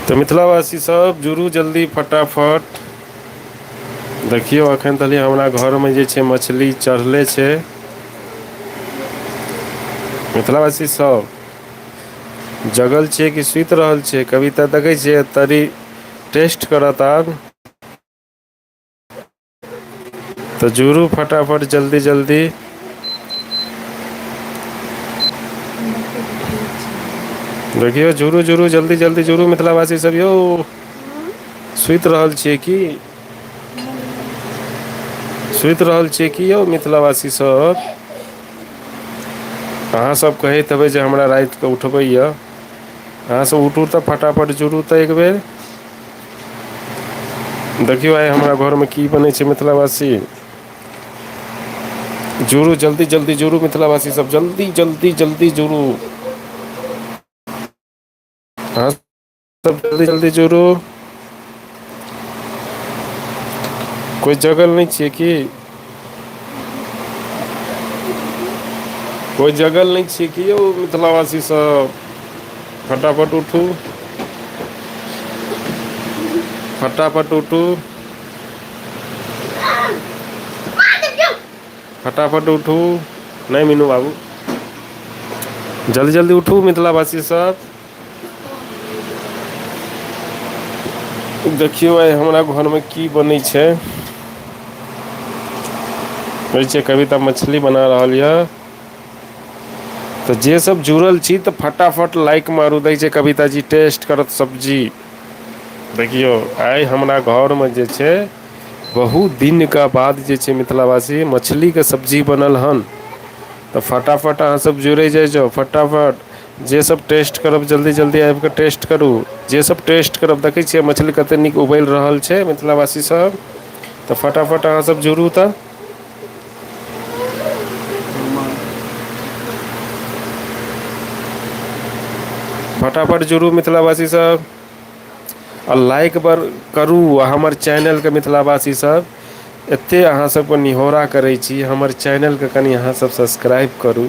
तऽ मिथिलावासी सब जुड़ू जल्दी फटाफट। देखियौ एखन तनि हमरा घरमे जे छै मछली चढ़ले छै। मिथिलावासी सब जगल छियै कि सुति रहल छियै? कविता देखै छियै तरी टेस्ट करत आब। तऽ जुड़ू फटाफट जल्दी जल्दी। देखियौ जुड़ू जुड़ू जल्दी जल्दी जुड़ू मिथिलावासी सब यौ। सुति रहल छियै की? सुति रहल छियै की यौ मिथिलावासी सब? अहाँ सब कहैत हेबै जे हमरा रातिकेँ उठबैया। अहाँ सब उठू तऽ फटाफट जुड़ू तऽ एक बेर। देखियौ आइ हमरा घरमे की बनै छै मिथिलावासी। जुड़ू जल्दी जल्दी जुड़ू मिथिलावासी सब जल्दी जल्दी जल्दी जुड़ू। अहाँ सब जल्दी जल्दी जुड़ू। कोइ जगल नहि छियै की? कोइ जगल नहि छियै कि यौ मिथिलावासी सब? फटाफट उठू। फटाफट उठू। फटाफट उठू। नहि मीनू बाबू, जल्दी जल्दी उठू मिथिलावासी सब। देखियौ आइ हमरा घरमे की बनै छै। कहै छियै कविता मछली बना रहल यऽ। तऽ जे सब जुड़ल छी तऽ फटाफट लाइक मारू दै छै कविता जी टेस्ट करत सब्जी। देखियौ आइ हमरा घरमे जे छै बहुत दिनका बाद जे छै मिथिलावासी मछलीके सब्जी बनल हन। तऽ फटाफट अहाँसभ जुड़ै जाइ जाउ फटाफट। जे सब टेस्ट करब जल्दी जल्दी आबि कऽ टेस्ट करू। जे सब टेस्ट करब देखै छियै मछली कतेक नीक उबलि रहल छै मिथिलावासी सब। तऽ फटाफट अहाँसभ जुड़ू तऽ। फटाफट जुड़ू मिथिलावासी सब। आ लाइक बर करू आ हमर चैनलके मिथिलावासी सब। एतेक अहाँसभके निहोरा करै छी हमर चैनलकेँ कनि अहाँसभ सब्सक्राइब करू।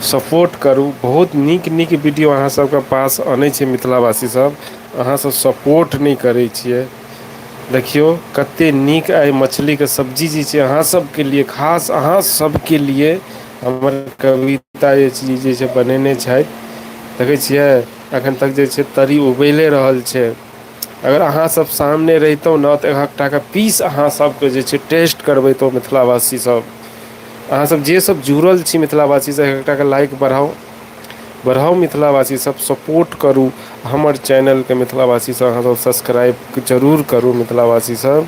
सपोर्ट करू बहुत नीक नीक वीडियो अहाँसभके पास अनै छै मिथिलावासी सब। अहाँसभ सपोर्ट नहि करै छियै। देखियौ कतेक नीक आइ मछलीके सब्जी जे छै अहाँसभके लिए खास अहाँसभके लिए हमर कविता जे जे छै बनेने छथि। देखै छियै एखन तक जे छै तरी उबले रहल छै। अगर अहाँसभ सामने रहितहुँ ने तऽ एकटाके पीस अहाँसभके जे छै टेस्ट करबैतहुँ मिथिलावासीसभ। अहाँसभ जेसभ जुड़ल छी मिथिलावासीसँ एकटाके लाइक बढ़ाउ। बढ़ाउ मिथिलावासी सब सपोर्ट करू। हमर चैनलके मिथिलावासीसभ अहाँसभ सब्सक्राइब जरूर करू मिथिलावासीसभ।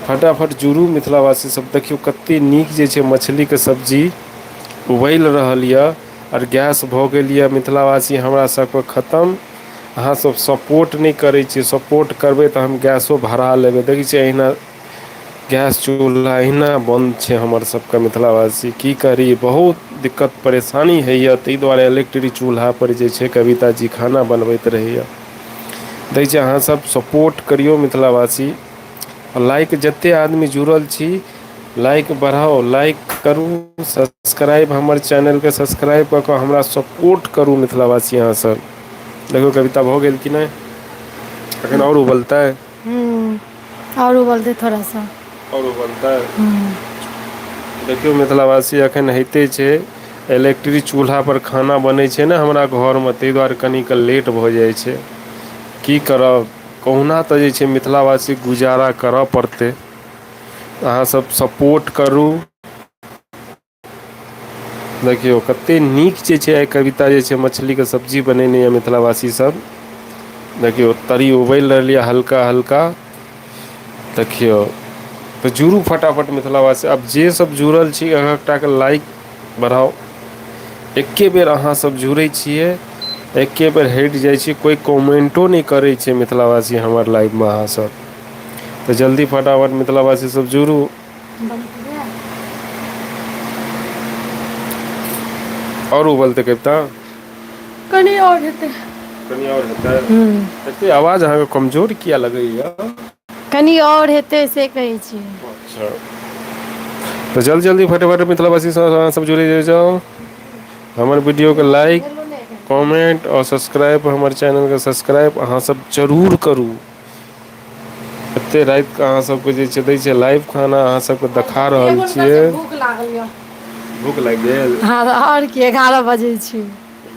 फटाफट जुड़ू मिथिलावासीसभ देखियौ कतेक नीक जे छै मछलीके सब्जी उबलि रहल यए। आओर गैस भऽ गेल यए मिथिलावासी हमरा सभके खतम। अहाँसभ सपोर्ट नहि करै छियै सपोर्ट करबै तऽ हम गैसो भरा लेबै देखै छियै अहिना गैस चूल्हा अहिना बन्द छै हमर सबके मिथिलावासी की करी बहुत दिक्कत परेशानी होइए ताहि दुआरे इलेक्ट्रिक चूल्हापर जे छै कविताजी खाना बनबैत रहैए। दै छै अहाँसभ सपोर्ट करियौ मिथिलावासी। लाइक जतेक आदमी जुड़ल छी लाइक बढ़ाउ लाइक करू सब्सक्राइब हमर चैनलके सब्सक्राइब कऽ कऽ हमरा सपोर्ट करू मिथिलावासी अहाँसभ। देखियौ कविता भऽ गेल कि नहि? एखन आओर उबलतै? आओर उबलतै थोड़ा सा। आओर उबलतै? देखियौ मिथिलावासी एखन होइते छै। इलेक्ट्रिक चूल्हापर खाना बनै छै ने हमरा घरमे ताहि दुआरे कनिक लेट भऽ जाइ छै। की करब कहुना तऽ जे छै मिथिलावासी गुजारा करऽ पड़तै। अहाँसभ सपोर्ट करू। देखियौ कतेक नीक जे छै आइ कविता जे छै मछलीके सब्जी बनेने यए मिथिलावासीसभ। देखियौ तरी उबलि रहल यए हल्का हल्का। देखियौ तऽ जुड़ू फटाफट मिथिलावासी आब जे सब जुड़ल छी अहाँ एकटाके लाइक बढ़ाउ। एके बेर अहाँसभ जुड़ै छियै एके बेर हटि जाइ छियै कोइ कमेन्टो नहि करै छै मिथिलावासी हमर लाइवमे अहाँसभ। तऽ जल्दी फटाफट मिथिलावासी सब जुड़ू। आओर उबलतै कविता? कनि आओर हेतै। कनि आओर हेतै? एते आवाज अहाँके कमजोर किया लगैया? कनि आओर हेतै से कहै छी। अच्छा तऽ जल्दी जल्दी फटाफट मिथिलावासी सब अहाँ सब जुड़ै जाउ। हमर वीडियोके लाइक भेलो नहि एखन। कमेंट आओर सब्सक्राइब, हमर चैनलके सब्सक्राइब अहाँसभ जरूर करू। एते राति के अहाँ सबके जे छै दै छै लाइव खाना अहाँ सबके देखा रहल छियै। भूख लागल यऽ। भूख लागि गेल? हँ आओर की, 11 बजै छै।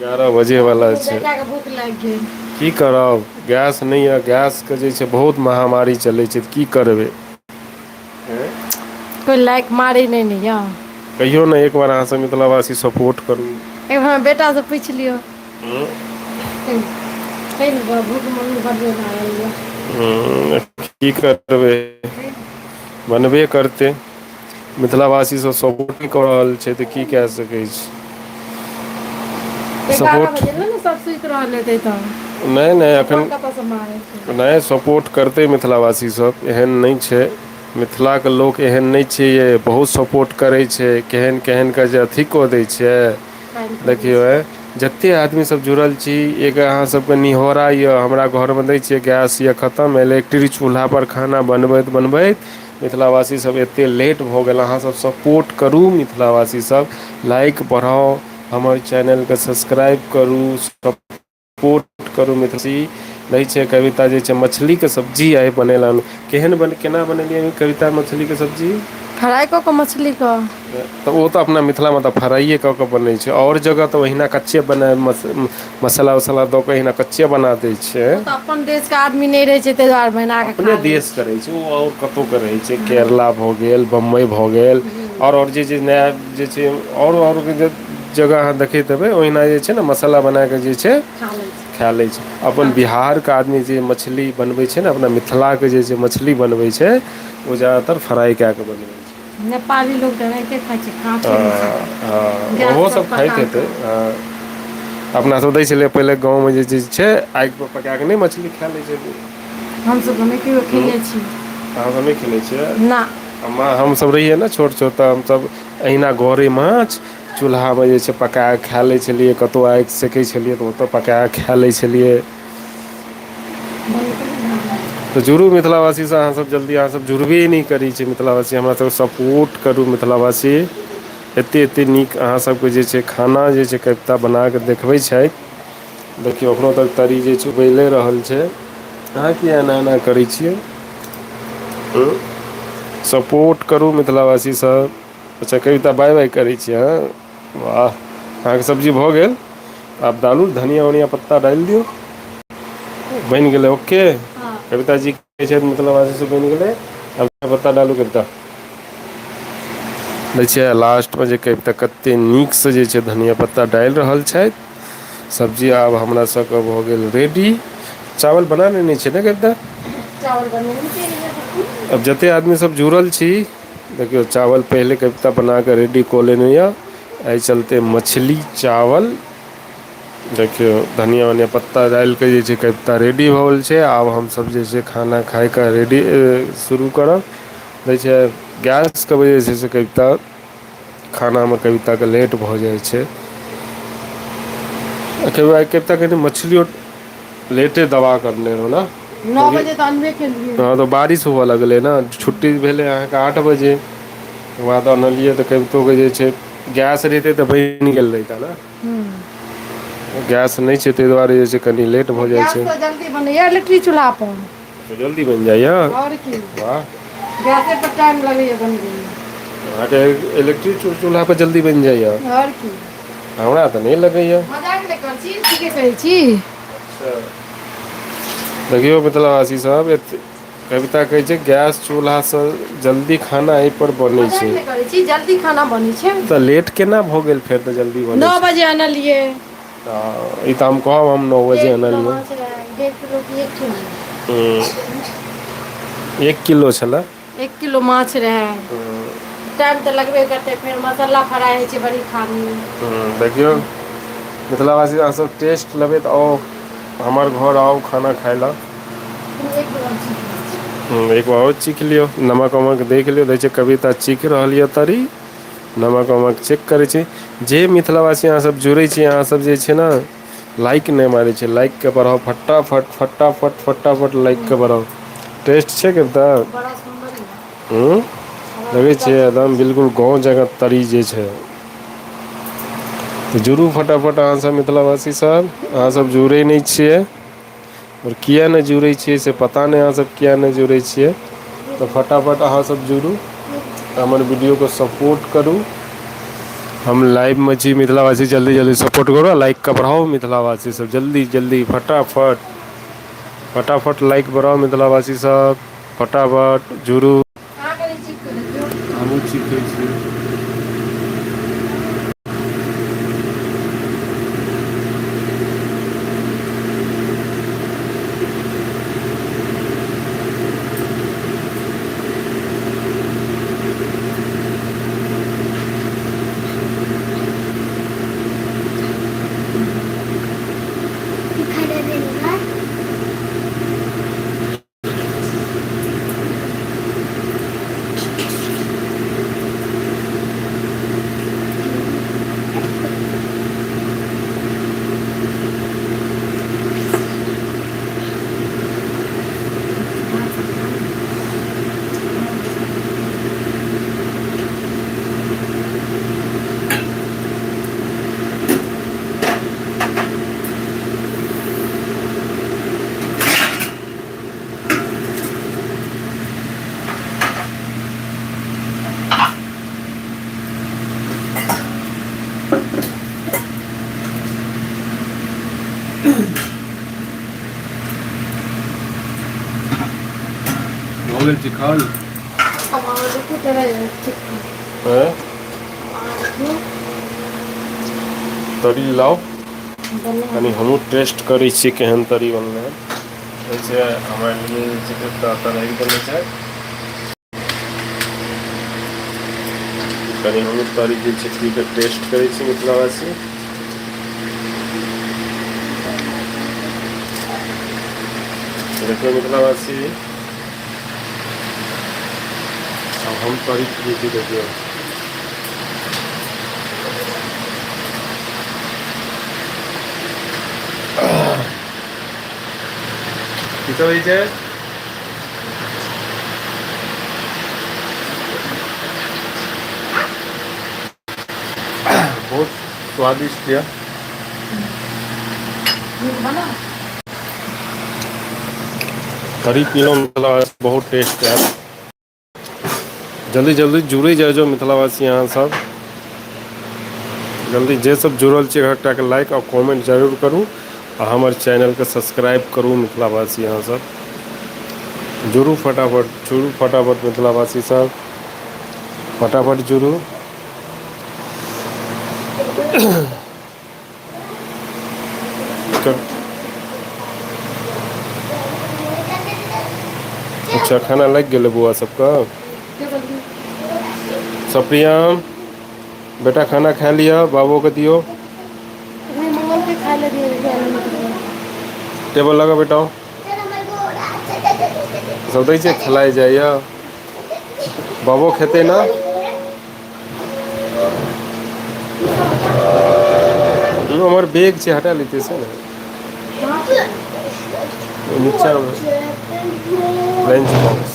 11 बजे वाला छै। बेटा के भूख लागि गेल। की करब, गैस नहि यऽ, गैसके जे छै बहुत महामारी चलै छै, तऽ की करबै। कोइ लाइक मारै नहि ने यऽ। कहियो ने एक बार अहाँसभ मिथिलावासी सपोर्ट करू। एक बेर बेटासँ पूछि लियौ। भूख मम्मी बड जोर लागल यऽ। की करबै, बनबे करतै। मिथिलावासी सब सपोर्ट कऽ रहल छै तऽ की कए सकै छी। 11 सपोर्ट बजे ने, सब सुति रहल हेतै तऽ नहि नहि एखन सपोर्ट कतऽसँ मारतै। नहि, सपोर्ट करतै मिथिलावासी सब, एहन नहि छै। मिथिलाके लोक एहन नहि छै यै, बहुत सपोर्ट करै छै। केहन केहनके जे अथी कऽ दै छै। पानि करै देखियौ छै। आइ जते आदमी सब जुड़ल छी, एक अहाँ सबके निहोरा यऽ, हमरा घरमे दै छियै गैस यऽ खतम, इलेक्ट्रिक चूल्हा पर खाना बनबैत बनबैत मिथिलावासीसभ एतेक लेट भऽ गेल। अहाँसभ सपोर्ट करू मिथिलावासीसभ, लाइक बढ़ाउ, हमर चैनलके सब्सक्राइब करू, सपोर्ट करू। मिथिला दै छै कविता जे छै मछलीके सब्जी आइ बनेलनि, केहन बन, केना बनेलियै कविता मछलीके सब्जी? फ्राइ कऽ कऽ मछली कऽ। तऽ ओ तऽ अपना मिथिलामे तऽ फ्राइए कऽ कऽ बनै छै, आओर जगह तऽ ओहिना कच्चे बना मसाला वसाला दऽ कऽ एहिना कच्चे बना दै छै। ओ तऽ अपन देश के आदमी नहि रहै छै ताहि दुआरे बना कऽ अपने खा लै देशके रहै छै ओ, आओर कतहुके रहै छै, केरला भऽ गेल, बम्बइ भऽ गेल, आओर जे जे नया जे छै आओर आओरके जे जगह अहाँ देखैत हेबै, ओहिना जे छै ने मसाला बनाकऽ जे छै खा लै छै। खा लै छै। अपन बिहारके आदमी जे मछली बनबै छै ने, अपना मिथिलाके जे छै मछली बनबै छै, ओ ज्यादातर फ्राइ कए कऽ बनबै छै। नेपाली लोक तऽ एनाहिते खाइ छै काँचेमे हँ, गैस ओहो पर सब खाइत पका हेतै। कऽ। हँ, अपना सब दै छलियै पहिले गाँवमे जे चीज छै, आगि पर पका कऽ नहि मछली खा लै छलियै। हमसभ तऽ नहि कहियो खेने छी। अहाँ सब नहि खेने छियै? ना। हमसभ रहियै ने छोट छोट तऽ हमसभ अहिना गरइ माछ चूल्हापर जे छै पका कऽ खाए लै छलियै, कतहु आगि सेकै छलियै तऽ ओतय पका कऽ खाए लै छलियै। तऽ जुड़ू मिथिलावासीसँ अहाँसभ जल्दी, अहाँसभ जुड़बे नहि करै छियै मिथिलावासी, हमरा सभके सपोर्ट करू मिथिलावासी। एतेक एतेक नीक अहाँसभके जे छै खाना जे छै कविता बना कऽ देखबै छथि। देखियौ एखनो तक तरी जे छै उबले रहल छै। अहाँ किया एना एना करै छियै? सपोर्ट करू मिथिलावासीसभ। अच्छा कविता बाइ बाइ करै छियै। अहाँ वाह, अहाँके सब्जी भऽ गेल, आब डालू धनिया वनिया पत्ता डालि दियौ, बनि गेलै। ओके कविता जी कहै छथि मिथिलावासी बनि गेलै, आब पत्ता डालू। कविता दै छियै लास्टमे जे कविता कतेक नीकसँ जे छै धनिया पत्ता डालि रहल छथि। सब्जी आब हमरा सबके भऽ गेल रेडी। चावल बना लेने छियै ने कविता? चावल बनेने रहियै। आब जतेक आदमी सब जुड़ल छी, देखियौ चावल पहिले कविता बना कऽ रेडी कऽ लेने यऽ, एहि चलते मछली चावल देखियौ धनिया उनिया पत्ता डालिके जे छै कविता रेडी भऽ गेल छै। आब हमसभ जे छै खाना खाइके रेडी शुरू करब। दै छै गैसके वजह छै से कविता खानामे कविताके लेट भऽ जाइ छै। कविता कनि मछलियो लेटे दबा करने रहौ ने। 9 बजे तऽ अनबे केलियै। हँ तऽ बारिश हुअ लगलै ने, छुट्टी भेलै अहाँके 8 बजे, तकर बाद आनलियै तऽ कवितोके जे छै गैस रहितै तऽ बनि गेल रहितै ने। गैस नहि छै ताहि दुआरे जे छै कनि लेट भऽ जाइ गैस छै। तऽ जल्दी बनैया इलेक्ट्रिक चूल्हा पर। जल्दी बनि जाइया? आओर की। वाह। गैसे पर टाइम लगैया बनबैमे। अहाँके इलेक्ट्रिक चूल्हा पर जल्दी बनि जाइया? आओर की। हमरा तऽ नहि लगैया। मजाक नहि करै छी, ठीके कहै छी। अच्छा, देखियौ मिथिलावासी सब, कविता कहै छै गैस चूल्हासँ जल्दी खाना एहि पर बनै मजाक छै। नहि करै छी, जल्दी खाना बनै छै। तऽ लेट केना भऽ गेल फेर तऽ जल्दी बनै नओ छै बजे आनलियै। तऽ ई तऽ हम कहब हम 9 बजे 1.5 किलो आनलियै। माछ रहै, 1.5 किलो की 1 किलो? 1 किलो छलै। 1 किलो माछ रहै। टाइम तऽ लगबे करतै, फेर मसाला फ्राइ होइ छै बड़ी खानी। देखियौ मिथिलावासी, अहाँसभ टेस्ट लेबै तऽ आउ हमर घर, आउ खाना खाय लए। एक बेर और चीज लै छी। एक बार आओर चीख लियौ, नमक उमक देख लियौ। दै छै कविता चीख रहल यऽ तरी नमक उमक चेक करै छै। जे मिथिलावासी अहाँसभ जुड़ै छी, अहाँसभ जे छै ने लाइक नहि मारै छै, लाइकके बढ़ाउ फटाफट फटाफट फटाफट, लाइकके बढ़ाउ। टेस्ट छै कविता? बड़ा सुन्दर यऽ। हूँ, बड़ा लगै सुन्दर छै चीज एकदम छै। बिलकुल गाँव जकाँ तरी जे छै। तऽ जुड़ू फटाफट अहाँसभ मिथिलावासी सब। अहाँसभ जुड़ै नहि छियै आओर किए नहि जुड़ै छियै से पता नहि, अहाँसभ किए नहि जुड़ै छियै। तऽ फटाफट अहाँसभ जुड़ू, हमर वीडियोके सपोर्ट करू। हम लाइवमे छी मिथिलावासी, जल्दी जल्दी सपोर्ट करू आ लाइकके बढ़ाउ मिथिलावासी सब, जल्दी जल्दी फटाफट फटाफट लाइक बढ़ाउ मिथिलावासी सब, फटाफट जुड़ू। अहाँ कनि चीख कऽ देखियौ। हमहूँ चीखै छी। भऽ गेल चिकन। तरी लाउ कनि, हमहूँ टेस्ट करै छियै केहन तरी बनलै हन। एहिसँ हमरा लिए जे छै एकटा तराइ देने छै, कनि हमहूँ तरी जे छै पी कऽ टेस्ट करै छी मिथिलावासी। देखियौ मिथिलावासी, आब हम तरी पियै छी, देखियौ। की सब होइ छै? बहुत स्वादिष्ट यऽ। तरी पीलहुँ मिथिला, बहुत टेस्ट आयल। जल्दी जल्दी जुड़ै जाइ जाउ मिथिलावासी अहाँ सब जल्दी। जे सब जुड़ल छी एकटाके लाइक आओर कमेंट जरूर करू आ हमर चैनलके सब्सक्राइब करू। मिथिलावासी अहाँ सब जुड़ू फटाफट, जुड़ू फटाफट मिथिलावासी सब, फटाफट जुड़ू। अच्छा, खाना लागि गेलै बौआ सबके? सप्रियम बेटा, खाना खा लिअ, बाबूके दियौ। टेबल लगा बेटा, सब दै छै, खेलाइ जाइए। बाबो खेतै ने? हमर बैग छै, हटा लेते से ने नीचामे लंच बॉक्स।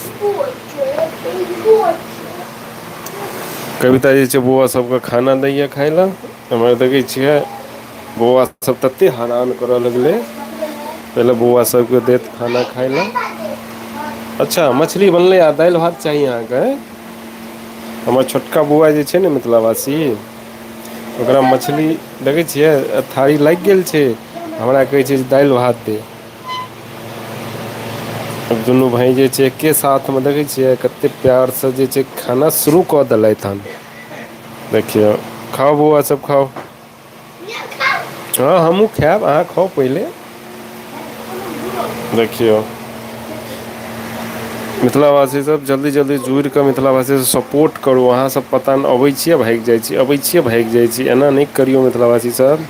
कविता जे छै बौआ सबके खाना दैया खाय लए। एम्हर देखै छियै बौआ सब तते हरान करऽ लगलै, पहिले बौआ सबके देत खाना खाय लए। अच्छा, मछली बनलै आ दालि भात चाही अहाँके? हमर छोटका बौआ जे छै ने मिथिलावासी, ओकरा मछली देखै छियै थारी लागि गेल छै, हमरा कहै छै जे दालि भात दे। दुनू भाय जे छै एके साथमे, देखै छियै कते प्यारसँ जे छै खाना शुरू कऽ देलथि हन। देखियौ, खाउ बौआ सब खाउ। हँ, हमहूँ खायब, अहाँ खाउ पहिले। देखियौ मिथिलावासी सब, जल्दी जल्दी जुड़ि कऽ मिथिलावासीसँ सपोर्ट करू। अहाँसभ पता नहि अबै छियै, भागि जाइ छी, अबै छियै, भागि जाइ छी। एना नहि करियौ मिथिलावासी सब,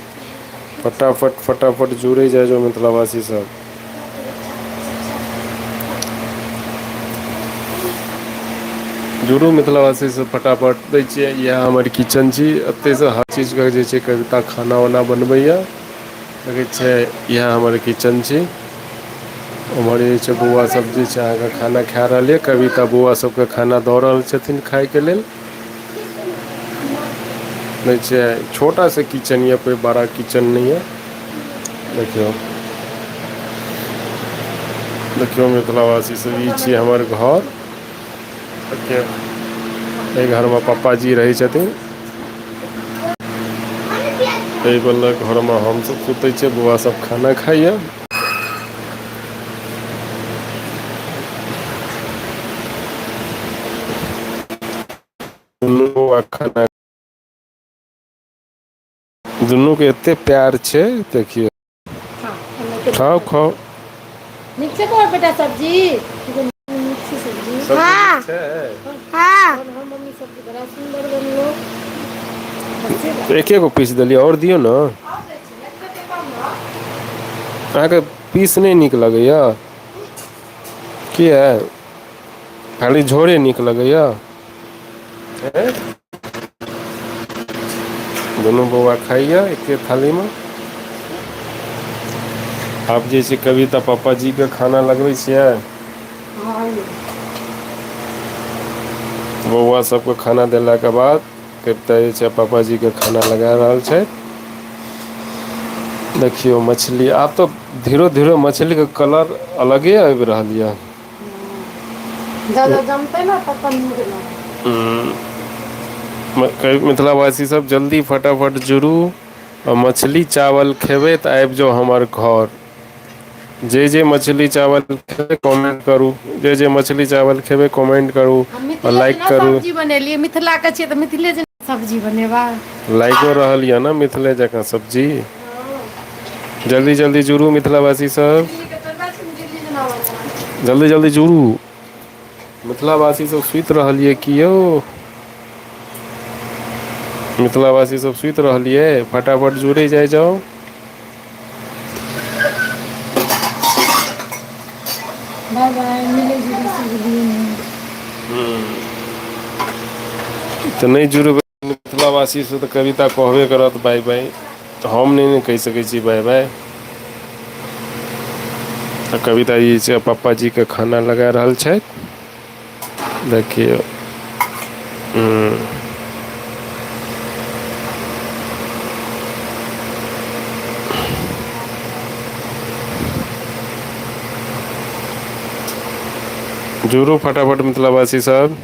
फटाफट फटाफट जुड़ै जाइ जाउ मिथिलावासी सब। जुड़ू मिथिलावासी सब फटाफट। दै छियै, इएह हमर किचन छी। एतहिसँ हर चीजके जे छै कविता खाना उना बनबैए। देखै छियै, इएह हमर किचन छी। उम्हर जे छै बौआ सब जे छै अहाँके खाना खा रहल यऽ। कविता बौआ सबके खाना दऽ रहल छथिन खायके लेल। नहि छै, छोटा सा किचन यऽ, कोई बड़ा किचन नहि यऽ। देखियौ देखियौ मिथिलावासी सब, ई छी हमर घर। देखियौ, एहि घरमे पप्पाजी रहै छथिन। एहि बला घरमे हमसभ सुतै छियै, बौआ सब खाना खाइया। दुनू बौआ खाना, दुनू के एते प्यार छै, देखियौ। खाउ खाउ। नीक छै तोहर बेटा सब्जी? नीक छै सब्जी? सब्जी नीक छै? हाँ। हाँ मम्मी, सब्जी बड़ा सुन्दर बनलो। एके गो पीस देलियै, आओर दियौ ने। अहाँके पीस नहि नीक लगैया? किया, खाली झोरे नीक लगैया? दुनू बौआ खाइया एके थालीमे। आब जे छै कविता पापाजीके खाना लगबै छियै। बौआ सबके खाना देलाके बाद कविता जे छै पापाजीके खाना लगा रहल छै। देखियौ मछली, आब तऽ धीरे धीरे मछलीके कलर अलगे आबि रहल यऽ। जादा जमतै ने तब नीक लगतै। मिथिलावासी सब जल्दी फटाफट जुड़ू आ मछली चावल खेबै तऽ आबि जाउ हमर घर। जे जे मछली चावल खेबै कमेंट करू, जे जे मछली चावल खेबै कमेंट करू हम आ मिथिले लाइक जेना करू। सब्जी बनेलियै, मिथिला के छियै तऽ मिथिले जेना सब्जी बनेबै। लाइगो रहल यऽ ने मिथिले जकाँ सब्जी। जल्दी जल्दी जुड़ू मिथिलावासी सब। दिल्ली के तोड़बा छै, दिल्ली जेना बनेबै। जल्दी जल्दी जुड़ू मिथिलावासी सब। सुति रहलियै कि यौ? मिथिलावासी सब सुति रहलियै? फटाफट जुड़ै जाइ जाउ। बाय बाय, मिलै जुलै सब दिन। तऽ नहि जुड़बै मिथिलावासीसँ तऽ कविता कहबे करत बाय बाय, तऽ हम नहि ने कहि सकै छी बाय बाय। तऽ कविता जी छै पप्पाजीके खाना लगा रहल छथि। देखियौ। हूँ जुड़ू फटाफट मिथिलावासी सब।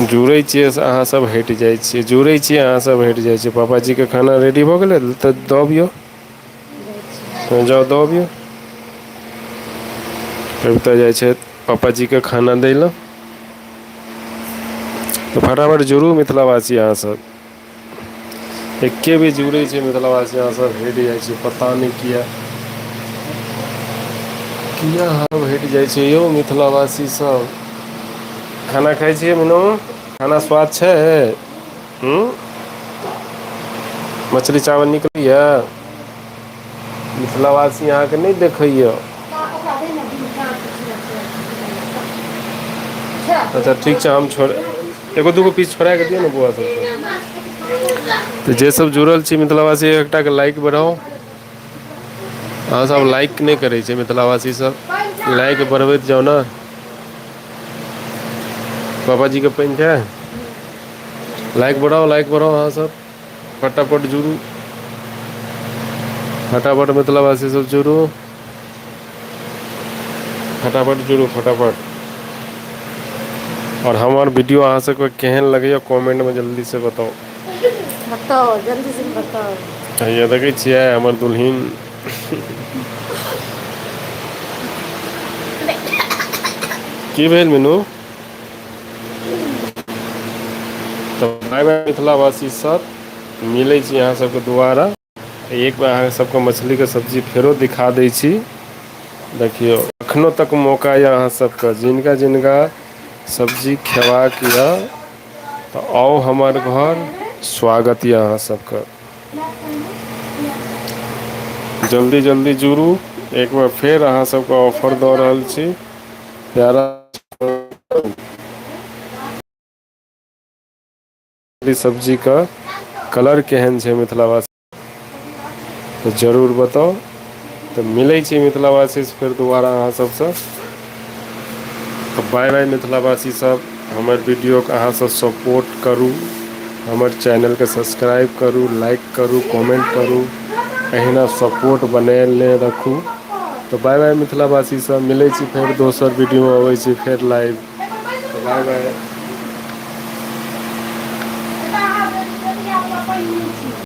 जुड़ै छियै से अहाँ सब हटि जाइ छियै, जुड़ै छियै अहाँ सब हटि जाइ छियै। पापाजीके खाना रेडी भऽ गेलै तऽ दऽ अबियौ, जाउ दऽ अबियौ। कविता जाइ छथि पापाजीके खाना दै लए। तऽ फटाफट जुड़ू मिथिलावासी अहाँसभ। एके बेर जुड़ै छै मिथिलावासी, अहाँसभ हटि जाइ छियै, पता नहि किया किया अहाँ हटि जाइ छियै यौ मिथिलावासी सब। खाना खाइ छियै मीनू? खाना स्वाद छै? हूँ मछली चावल नीक लगैए? मिथिलावासी अहाँके नहि देखैए। अच्छा ठीक छै, हम छोड़ एगो दूगो पीस छोड़ा कऽ दियौ ने बौआ सबके। तऽ जे सब जुड़ल छी मिथिलावासी, एकटाके लाइक बढ़ाउ। अहाँसभ लाइक नहि करै छियै मिथिलावासी सब, लाइक बढ़बैत जाउ ने। बाबाजीके पानि छै? लाइक बढ़ाउ, लाइक बढ़ाउ, अहाँसभ फटाफट जुड़ू, फटाफट मिथिलावासी सब जुड़ू, फटाफट जुड़ू फटाफट। आओर हमर वीडियो अहाँ सबके केहन लगैया कमेंटमे जल्दीसँ बताउ। बताउ जल्दी से बताउ। हैया देखै छियै हमर दुल्हिन की भेल मीनू? तऽ बाय बाय मिथिलावासी सब, मिलै छी अहाँ सबके दोबारा। एक बेर अहाँ सबके मछलीके सब्जी फेरो दिखा दै छी। देखियौ, एखनो तक मौका यऽ अहाँ सबके, जिनका जिनका सब्जी खेबाक यऽ तऽ आउ हमर घर, स्वागत यऽ अहाँ सबके। जल्दी जल्दी जुड़ू, एक बेर फेर अहाँ सबके ऑफर दऽ रहल छी। प्यारा सब्जीके कलर केहन छै मिथिलावासी तऽ जरूर बताउ। तऽ मिलै छी मिथिलावासीसँ फेर दोबारा अहाँ सबसँ। तऽ बाय बाय मिथिलावासी सब, हमर वीडियोके अहाँ सब सपोर्ट करू। हमर चैनलके सब्सक्राइब करू, लाइक करू, कमेंट करू, एहिना सपोर्ट बनेने रखू। तऽ बाय बाय मिथिलावासी सब, मिलै छी फेर दोसर वीडियोमे, अबै छी फेर लाइव। तऽ बाय बाय।